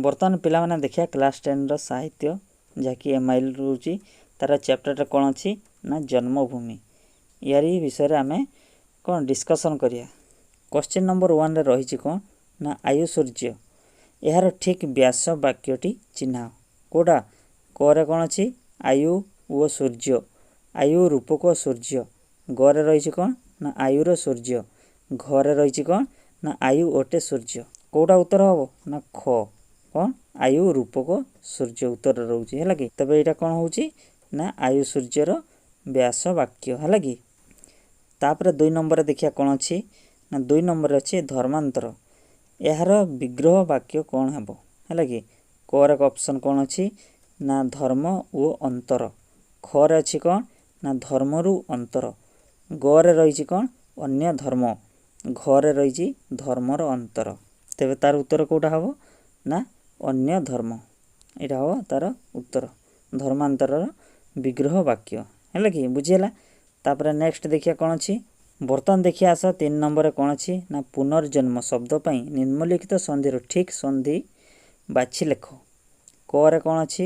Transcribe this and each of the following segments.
ବର୍ତ୍ତମାନ ପିଲାମାନେ ଦେଖିବା କ୍ଲାସ୍ 10ର ସାହିତ୍ୟ, ଯାହାକି ଏମ୍ I L ରହୁଛି। ତା'ର ଚାପ୍ଟରଟା କ'ଣ ଅଛି ନା ଜନ୍ମଭୂମି। ୟାରି ବିଷୟରେ ଆମେ କ'ଣ ଡିସ୍କସନ୍ କରିବା। କ୍ୱେଶ୍ଚିନ୍ ନମ୍ବର 1ରେ ରହିଛି କ'ଣ ନା ଆୟୁ ସୂର୍ଯ୍ୟ, ଏହାର ଠିକ୍ ବ୍ୟାସ ବାକ୍ୟଟି ଚିହ୍ନାଅ। କେଉଁଟା? କରେ କ'ଣ ଅଛି? ଆୟୁ ଓ ସୂର୍ଯ୍ୟ, ଆୟୁ ରୂପକ ସୂର୍ଯ୍ୟ। ଗରେ ରହିଛି କ'ଣ ନା ଆୟୁର ସୂର୍ଯ୍ୟ। ଘରେ ରହିଛି କ'ଣ ନା ଆୟୁ ଅଟେ ସୂର୍ଯ୍ୟ। କେଉଁଟା ଉତ୍ତର ହେବ ନା ଖ, କ'ଣ ଆୟୁ ରୂପକ ସୂର୍ଯ୍ୟ ଉତ୍ତର ରହୁଛି, ହେଲା କି? ତେବେ ଏଇଟା କ'ଣ ହେଉଛି ନା ଆୟୁ ସୂର୍ଯ୍ୟର ବ୍ୟାସ ବାକ୍ୟ, ହେଲା କି? ତାପରେ 2 ନମ୍ବରରେ ଦେଖିବା କ'ଣ ଅଛି ନା 2 ନମ୍ବରରେ ଅଛି ଧର୍ମାନ୍ତର, ଏହାର ବିଗ୍ରହ ବାକ୍ୟ କ'ଣ ହେବ, ହେଲା କି? କରେ ଅପସନ୍ କ'ଣ ଅଛି ନା ଧର୍ମ ଓ ଅନ୍ତର। ଖରେ ଅଛି କ'ଣ ନା ଧର୍ମରୁ ଅନ୍ତର। ଗରେ ରହିଛି କ'ଣ ଅନ୍ୟ ଧର୍ମ। ଘରେ ରହିଛି ଧର୍ମର ଅନ୍ତର। ତେବେ ତାର ଉତ୍ତର କେଉଁଟା ହେବ ନା ଅନ୍ୟ ଧର୍ମ, ଏଇଟା ହେବ ତାର ଉତ୍ତର, ଧର୍ମାନ୍ତରର ବିଗ୍ରହ ବାକ୍ୟ, ହେଲା କି? ବୁଝିହେଲା? ତାପରେ ନେକ୍ସଟ ଦେଖିବା କ'ଣ ଅଛି। ବର୍ତ୍ତମାନ ଦେଖିବା ଆସ 3 ନମ୍ବରରେ କ'ଣ ଅଛି ନା ପୁନର୍ଜନ୍ମ ଶବ୍ଦ ପାଇଁ ନିମ୍ନଲିଖିତ ସନ୍ଧିର ଠିକ୍ ସନ୍ଧି ବାଛି ଲେଖ। କରେ କ'ଣ ଅଛି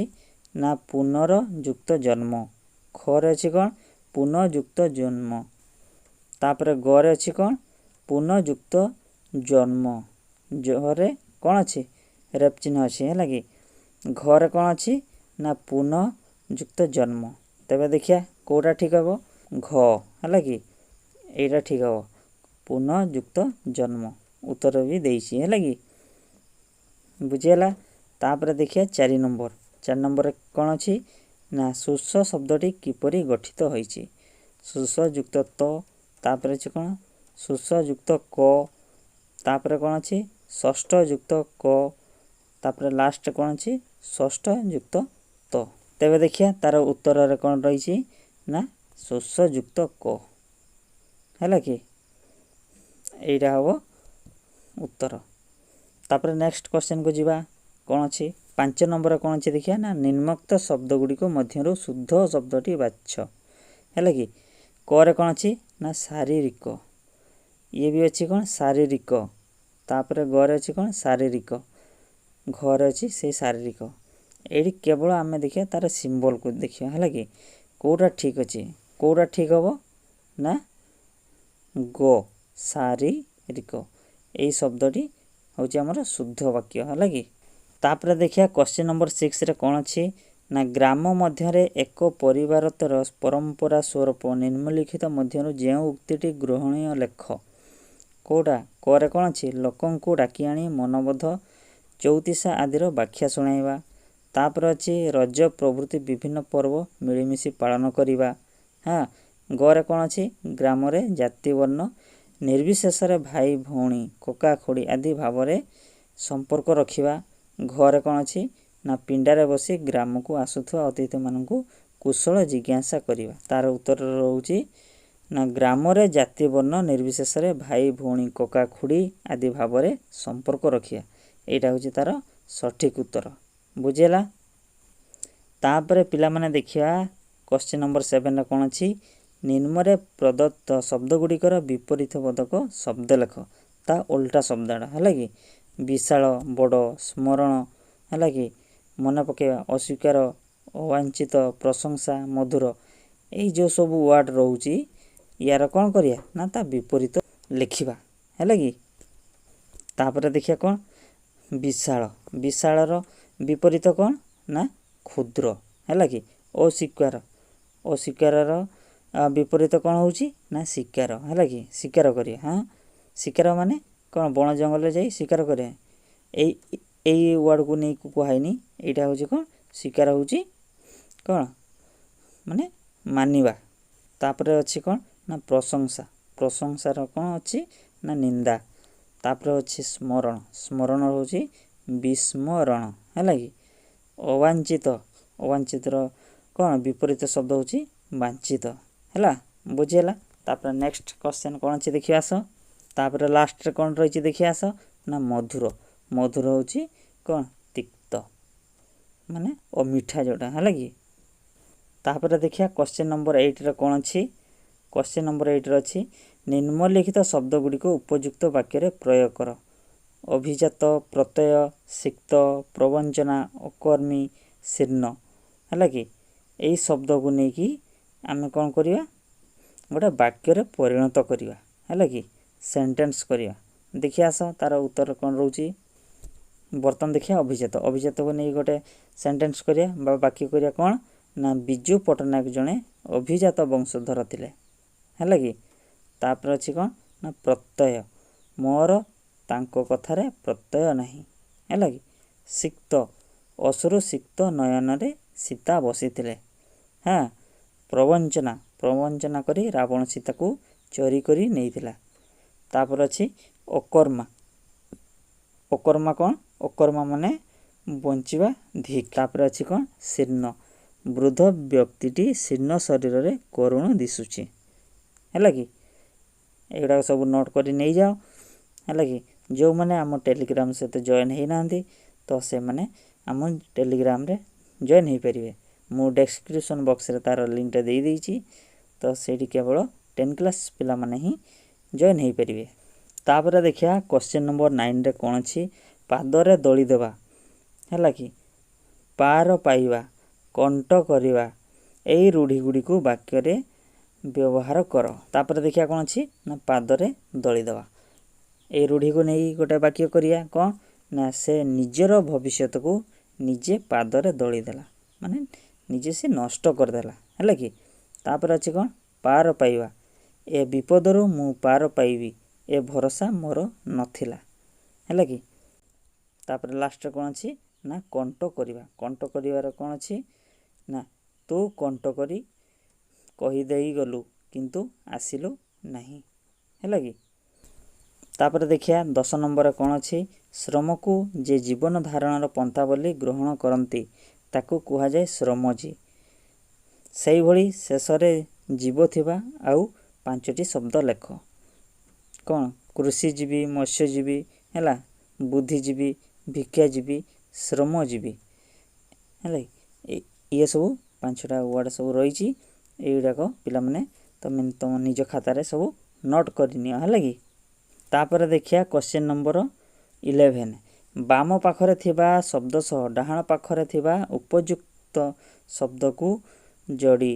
ନା ପୁନରଯୁକ୍ତ ଜନ୍ମ। ଖରେ ଅଛି କ'ଣ ପୁନଃଯୁକ୍ତ ଜନ୍ମ। ତାପରେ ଗରେ ଅଛି କ'ଣ ପୁନଃଯୁକ୍ତ ଜନ୍ମ। ଜରେ କ'ଣ ଅଛି? ରେପ ଚିହ୍ନ ଅଛି, ହେଲା କି? ଘରେ କ'ଣ ଅଛି ନା ପୁନଃଯୁକ୍ତ ଜନ୍ମ। ତେବେ ଦେଖିବା କେଉଁଟା ଠିକ୍ ହେବ। ଘ, ହେଲା କି? ଏଇଟା ଠିକ୍ ହେବ, ପୁନଃଯୁକ୍ତ ଜନ୍ମ ଉତ୍ତର ବି ଦେଇଛି, ହେଲା କି? ବୁଝିହେଲା? ତାପରେ ଦେଖିବା 4 ନମ୍ବର। 4 ନମ୍ବରରେ କ'ଣ ଅଛି ନା ଶୁଷ ଶବ୍ଦଟି କିପରି ଗଠିତ ହୋଇଛି? ଶୁଷ ଯୁକ୍ତ ତ, ତାପରେ ଅଛି କ'ଣ ଶୁଷ ଯୁକ୍ତ କ, ତାପରେ କ'ଣ ଅଛି ଷଷ୍ଠ ଯୁକ୍ତ କ, ତାପରେ ଲାଷ୍ଟ କ'ଣ ଅଛି ଷଷ୍ଠ ଯୁକ୍ତ ତ। ତେବେ ଦେଖିବା ତାର ଉତ୍ତରରେ କ'ଣ ରହିଛି ନା ଶୁଷ ଯୁକ୍ତ କ, ହେଲା କି? ଏଇଟା ହେବ ଉତ୍ତର। ତାପରେ ନେକ୍ସଟ କ୍ୱେଶ୍ଚନକୁ ଯିବା। କ'ଣ ଅଛି 5 ନମ୍ବର କ'ଣ ଅଛି ଦେଖିବା ନା ନିମ୍ନୋକ୍ତ ଶବ୍ଦ ଗୁଡ଼ିକ ମଧ୍ୟରୁ ଶୁଦ୍ଧ ଶବ୍ଦଟି ବାଛ, ହେଲା କି? କରେ କ'ଣ ଅଛି ନା ଶାରୀରିକ, ଇଏ ବି ଅଛି କ'ଣ ଶାରୀରିକ। ତାପରେ ଗରେ ଅଛି କ'ଣ ଶାରୀରିକ, ଘରେ ଅଛି ସେଇ ଶାରୀରିକ। ଏଇଠି କେବଳ ଆମେ ଦେଖିବା ତାର ସିମ୍ବଲକୁ ଦେଖିବା, ହେଲା କି? କେଉଁଟା ଠିକ୍ ଅଛି? କେଉଁଟା ଠିକ୍ ହେବ ନା ଗ, ଶାରୀରିକ, ଏଇ ଶବ୍ଦଟି ହେଉଛି ଆମର ଶୁଦ୍ଧ ବାକ୍ୟ, ହେଲା କି? ତାପରେ ଦେଖିବା କ୍ୱେଶ୍ଚିନ୍ ନମ୍ବର 6ରେ କ'ଣ ଅଛି ନା ଗ୍ରାମ ମଧ୍ୟରେ ଏକ ପରିବାରତର ପରମ୍ପରା ସ୍ୱରୂପ ନିମ୍ନଲିଖିତ ମଧ୍ୟରୁ ଯେଉଁ ଉକ୍ତିଟି ଗ୍ରହଣୀୟ ଲେଖ। କେଉଁଟା? କରେ କ'ଣ ଅଛି ଲୋକଙ୍କୁ ଡାକି ଆଣି ମନବୋଧ ଚଉତିଶା ଆଦିର ବ୍ୟାଖ୍ୟା ଶୁଣାଇବା। ତାପରେ ଅଛି ରଜ ପ୍ରଭୃତି ବିଭିନ୍ନ ପର୍ବ ମିଳିମିଶି ପାଳନ କରିବା। ହଁ, ଗରେ କ'ଣ ଅଛି ଗ୍ରାମରେ ଜାତି ବର୍ଣ୍ଣ ନିର୍ବିଶେଷରେ ଭାଇ ଭଉଣୀ କକା ଖୁଡ଼ି ଆଦି ଭାବରେ ସମ୍ପର୍କ ରଖିବା। ଘରେ କ'ଣ ଅଛି ନା ପିଣ୍ଡାରେ ବସି ଗ୍ରାମକୁ ଆସୁଥିବା ଅତିଥିମାନଙ୍କୁ କୁଶଳ ଜିଜ୍ଞାସା କରିବା। ତାର ଉତ୍ତର ରହୁଛି ନା ଗ୍ରାମରେ ଜାତି ବର୍ଣ୍ଣ ନିର୍ବିଶେଷରେ ଭାଇ ଭଉଣୀ କକା ଖୁଡ଼ି ଆଦି ଭାବରେ ସମ୍ପର୍କ ରଖିବା। ଏଇଟା ହେଉଛି ତାର ସଠିକ୍ ଉତ୍ତର। ବୁଝିହେଲା? ତାପରେ ପିଲାମାନେ ଦେଖିବା କ୍ୱେଶ୍ଚିନ୍ ନମ୍ବର 7ରେ କ'ଣ ଅଛି। ନିମ୍ନରେ ପ୍ରଦତ୍ତ ଶବ୍ଦ ଗୁଡ଼ିକର ବିପରୀତ ବୋଧକ ଶବ୍ଦ ଲେଖ। ତା ଓଲଟା ଶବ୍ଦଟା, ହେଲା କି? ବିଶାଳ, ବଡ଼, ସ୍ମରଣ, ହେଲା କି? ମନେ ପକାଇବା, ଅସ୍ୱୀକାର, ଅବାଞ୍ଛିତ, ପ୍ରଶଂସା, ମଧୁର। ଏଇ ଯେଉଁ ସବୁ ୱାର୍ଡ଼ ରହୁଛି ୟାର କ'ଣ କରିବା ନା ତା ବିପରୀତ ଲେଖିବା, ହେଲା କି? ତାପରେ ଦେଖିବା କ'ଣ ବିଶାଳ, ବିଶାଳର ବିପରୀତ କ'ଣ ନା କ୍ଷୁଦ୍ର, ହେଲା କି? ଅସ୍ୱୀକାର, ଅସ୍ୱୀକାରର ବିପରୀତ କ'ଣ ହେଉଛି ନା ଶିକାର, ହେଲା କି? ଶିକାର କରିବା। ହଁ, ଶିକାର ମାନେ କ'ଣ ବଣ ଜଙ୍ଗଲରେ ଯାଇ ଶିକାର କରିବା। ଏଇ ଏଇ ୱାର୍ଡ଼କୁ ନେଇ କୁହାହେଇନି। ଏଇଟା ହେଉଛି କ'ଣ ଶିକାର ହେଉଛି କ'ଣ ମାନେ ମାନିବା। ତାପରେ ଅଛି କ'ଣ ନା ପ୍ରଶଂସା, ପ୍ରଶଂସାର କ'ଣ ଅଛି ନା ନିନ୍ଦା। ତାପରେ ଅଛି ସ୍ମରଣ, ସ୍ମରଣ ହେଉଛି ବିସ୍ମରଣ, ହେଲା କି? ଅବାଞ୍ଛିତ, ଅବାଞ୍ଛିତର କ'ଣ ବିପରୀତ ଶବ୍ଦ ହେଉଛି ବାଞ୍ଛିତ, ହେଲା? ବୁଝିହେଲା? ତାପରେ ନେକ୍ସଟ କ୍ୱେଶ୍ଚନ୍ କ'ଣ ଅଛି ଦେଖିବା ଆସ। ତାପରେ ଲାଷ୍ଟରେ କ'ଣ ରହିଛି ଦେଖିବା ଆସ ନା ମଧୁର, ମଧୁର ହେଉଛି କ'ଣ ତିକ୍ତ ମାନେ ଅମିଠା ଯେଉଁଟା, ହେଲା କି? ତାପରେ ଦେଖିବା କ୍ୱେଶ୍ଚନ୍ ନମ୍ବର 8ରେ କ'ଣ ଅଛି। କ୍ୱେଶ୍ଚନ୍ ନମ୍ବର 8ରେ ଅଛି ନିମ୍ନଲିଖିତ ଶବ୍ଦ ଗୁଡ଼ିକୁ ଉପଯୁକ୍ତ ବାକ୍ୟରେ ପ୍ରୟୋଗ କର। ଅଭିଜାତ, ପ୍ରତ୍ୟୟ, ସିକ୍ତ, ପ୍ରବଞ୍ଚନା, ଅକର୍ମୀ, ଶୀର୍ଣ୍ଣ। ହେଲା କି? ଏଇ ଶବ୍ଦକୁ ନେଇକି ଆମେ କ'ଣ କରିବା? ଗୋଟେ ବାକ୍ୟରେ ପରିଣତ କରିବା। ହେଲା କି? ସେଣ୍ଟେନ୍ସ କରିବା। ଦେଖିବା ଆସ ତା'ର ଉତ୍ତର କ'ଣ ରହୁଛି। ବର୍ତ୍ତମାନ ଦେଖିବା ଅଭିଜାତ। ଅଭିଜାତକୁ ନେଇ ଗୋଟେ ସେଣ୍ଟେନ୍ସ କରିବା ବା ବାକ୍ୟ କରିବା। କ'ଣ ନା ବିଜୁ ପଟ୍ଟନାୟକ ଜଣେ ଅଭିଜାତ ବଂଶଧର ଥିଲେ। ହେଲା କି? ତାପରେ ଅଛି କ'ଣ ନା ପ୍ରତ୍ୟୟ, ମୋର ତାଙ୍କ କଥାରେ ପ୍ରତ୍ୟୟ ନାହିଁ। ହେଲା କି? ସିକ୍ତ, ଅଶ୍ରୁ ସିକ୍ତ ନୟନରେ ସୀତା ବସିଥିଲେ। ହଁ, ପ୍ରବଞ୍ଚନା, ପ୍ରବଞ୍ଚନା କରି ରାବଣ ସୀତାକୁ ଚୋରି କରି ନେଇଥିଲା। ତାପରେ ଅଛି ଅକର୍ମା। ଅକର୍ମା କ'ଣ? ଅକର୍ମା ମାନେ ବଞ୍ଚିବା ଧିକ୍। ତାପରେ ଅଛି କ'ଣ? ଶୀର୍ଣ୍ଣ, ବୃଦ୍ଧ ବ୍ୟକ୍ତିଟି ଶୀର୍ଣ୍ଣ ଶରୀରରେ କରୁଣ ଦିଶୁଛି। ହେଲା କି? ଏଗୁଡ଼ାକ ସବୁ ନୋଟ୍ କରି ନେଇଯାଅ। ହେଲା କି? ଯେଉଁମାନେ ଆମ ଟେଲିଗ୍ରାମ ସହିତ ଜଏନ୍ ହେଇନାହାନ୍ତି, ତ ସେମାନେ ଆମ ଟେଲିଗ୍ରାମରେ ଜଏନ୍ ହେଇପାରିବେ। ମୁଁ ଡେସ୍କ୍ରିପସନ୍ ବକ୍ସରେ ତା'ର ଲିଙ୍କଟା ଦେଇଦେଇଛି। ତ ସେଇଠି କେବଳ 10 କ୍ଲାସ୍ ପିଲାମାନେ ହିଁ ଜଏନ୍ ହେଇପାରିବେ। ତାପରେ ଦେଖିବା କ୍ୱେଶ୍ଚିନ୍ ନମ୍ବର 9ରେ କ'ଣ ଅଛି। ପାଦରେ ଦଳିଦେବା, ହେଲା କି, ପାର ପାଇବା, କଣ୍ଟ କରିବା, ଏଇ ରୂଢ଼ି ଗୁଡ଼ିକୁ ବାକ୍ୟରେ ବ୍ୟବହାର କର। ତାପରେ ଦେଖିବା କ'ଣ ଅଛି ନା ପାଦରେ ଦଳିଦେବା, ଏଇ ରୂଢ଼ିକୁ ନେଇ ଗୋଟେ ବାକ୍ୟ କରିବା। କ'ଣ ନା ସେ ନିଜର ଭବିଷ୍ୟତକୁ ନିଜେ ପାଦରେ ଦଳିଦେଲା, ମାନେ ନିଜେ ସେ ନଷ୍ଟ କରିଦେଲା। ହେଲା କି? ତାପରେ ଅଛି କ'ଣ? ପାର ପାଇବା, ଏ ବିପଦରୁ ମୁଁ ପାର ପାଇବି ଏ ଭରସା ମୋର ନଥିଲା। ହେଲା କି? ତାପରେ ଲାଷ୍ଟରେ କ'ଣ ଅଛି ନା କଣ୍ଟ କରିବା। କଣ୍ଟ କରିବାର କ'ଣ ଅଛି ନା ତୁ କଣ୍ଟ କରି କହିଦେଇ ଗଲୁ କିନ୍ତୁ ଆସିଲୁ ନାହିଁ। ହେଲା କି? ତାପରେ ଦେଖିବା 10 ନମ୍ବରରେ କ'ଣ ଅଛି। ଶ୍ରମକୁ ଯେ ଜୀବନ ଧାରଣର ପନ୍ଥା ବୋଲି ଗ୍ରହଣ କରନ୍ତି ତାକୁ କୁହାଯାଏ ଶ୍ରମଜୀବୀ। ସେଇଭଳି ଶେଷରେ ଜୀବ ଥିବା ଆଉ 5ଟି ଶବ୍ଦ ଲେଖ। କ'ଣ? କୃଷିଜୀବୀ, ମତ୍ସ୍ୟଜୀବୀ, ହେଲା, ବୁଦ୍ଧିଜୀବୀ, ଭିକ୍ଷାଜୀବୀ, ଶ୍ରମଜୀବୀ। ହେଲା, ଇଏ ସବୁ 5ଟା ୱାର୍ଡ଼ ସବୁ ରହିଛି। ଏଇଗୁଡ଼ାକ ପିଲାମାନେ ତମେ ତୁମ ନିଜ ଖାତାରେ ସବୁ ନୋଟ୍ କରିନିଅ। ହେଲା କି? ତାପରେ ଦେଖିବା କ୍ୱେଶ୍ଚିନ୍ ନମ୍ବର 11। ବାମ ପାଖରେ ଥିବା ଶବ୍ଦ ସହ ଡାହାଣ ପାଖରେ ଥିବା ଉପଯୁକ୍ତ ଶବ୍ଦକୁ ଯୋଡ଼ି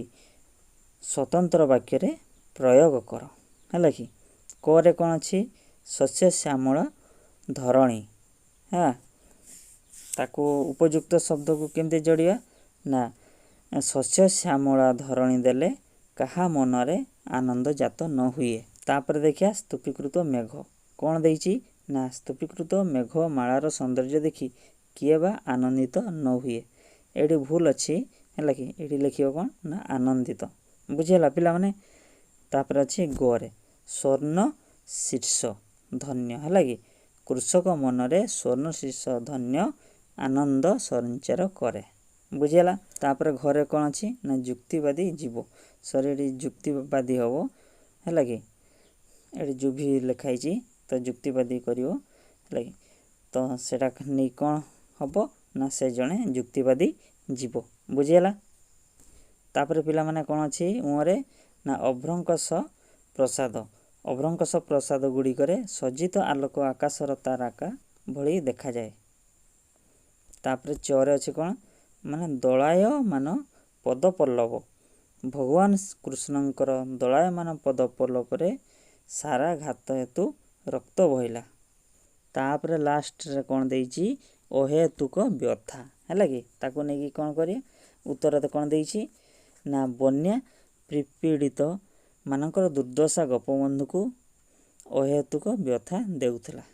ସ୍ୱତନ୍ତ୍ର ବାକ୍ୟରେ ପ୍ରୟୋଗ କର। ହେଲା କି? କରେ କ'ଣ ଅଛି? ଶସ୍ୟ ଶ୍ୟାମଳ ଧରଣୀ। ହଁ, ତାକୁ ଉପଯୁକ୍ତ ଶବ୍ଦକୁ କେମିତି ଯୋଡ଼ିବା ନା ଶସ୍ୟ ଶ୍ୟାମଳା ଧରଣୀ ଦେଲେ କାହା ମନରେ ଆନନ୍ଦ ଜାତ ନ ହୁଏ। ତାପରେ ଦେଖିବା ସ୍ତୂପୀକୃତ ମେଘ। କ'ଣ ଦେଇଛି ନା ସ୍ତୂପୀକୃତ ମେଘମାଳାର ସୌନ୍ଦର୍ଯ୍ୟ ଦେଖି କିଏ ବା ଆନନ୍ଦିତ ନ ହୁଏ। ଏଇଠି ଭୁଲ ଅଛି। ହେଲା କି? ଏଇଠି ଲେଖିବ କ'ଣ ନା ଆନନ୍ଦିତ। ବୁଝିହେଲା ପିଲାମାନେ? ତାପରେ ଅଛି ଗରେ ସ୍ୱର୍ଣ୍ଣ ଶୀର୍ଷ ଧନ୍ୟ। ହେଲା କି? କୃଷକ ମନରେ ସ୍ୱର୍ଣ୍ଣ ଶୀର୍ଷ ଧନ୍ୟ ଆନନ୍ଦ ସଞ୍ଚାର କରେ। ବୁଝିହେଲା? ତାପରେ ଘରେ କ'ଣ ଅଛି ନା ଯୁକ୍ତିବାଦୀ ଜୀବ। ସରି, ଏଠି ଯୁକ୍ତିବାଦୀ ହେବ। ହେଲା କି? ଏଠି ଜୁଭି ଲେଖା ହେଇଛି, ତ ଯୁକ୍ତିବାଦୀ କରିବ। ହେଲା କି? ତ ସେଇଟା ନେଇ କ'ଣ ହେବ ନା ସେ ଜଣେ ଯୁକ୍ତିବାଦୀ ଜୀବ। ବୁଝିହେଲା? ତାପରେ ପିଲାମାନେ କ'ଣ ଅଛି ଉଁରେ ନା ଅଭ୍ରଙ୍କଶ ପ୍ରସାଦ। ଅଭ୍ରଙ୍କଶ ପ୍ରସାଦ ଗୁଡ଼ିକରେ ସଜ୍ଜିତ ଆଲୋକ ଆକାଶର ତାରକା ଭଳି ଦେଖାଯାଏ। ତାପରେ ଚରେ ଅଛି କ'ଣ ମାନେ ଦଳାୟମାନ ପଦପଲ୍ଲବ। ଭଗବାନ କୃଷ୍ଣଙ୍କର ଦଳାୟମାନ ପଦପଲ୍ଲବରେ ସାରା ଘାତ ହେତୁ ରକ୍ତ ବହିଲା। ତାପରେ ଲାଷ୍ଟରେ କ'ଣ ଦେଇଛି? ଅହେତୁକ ବ୍ୟଥା। ହେଲା କି? ତାକୁ ନେଇକି କ'ଣ କରିବା? ଉତ୍ତରରେ କ'ଣ ଦେଇଛି ନା ବନ୍ୟା ପ୍ରିପୀଡ଼ିତ ମାନଙ୍କର ଦୁର୍ଦ୍ଦଶା ଗୋପବନ୍ଧୁକୁ ଅହେତୁକ ବ୍ୟଥା ଦେଉଥିଲା।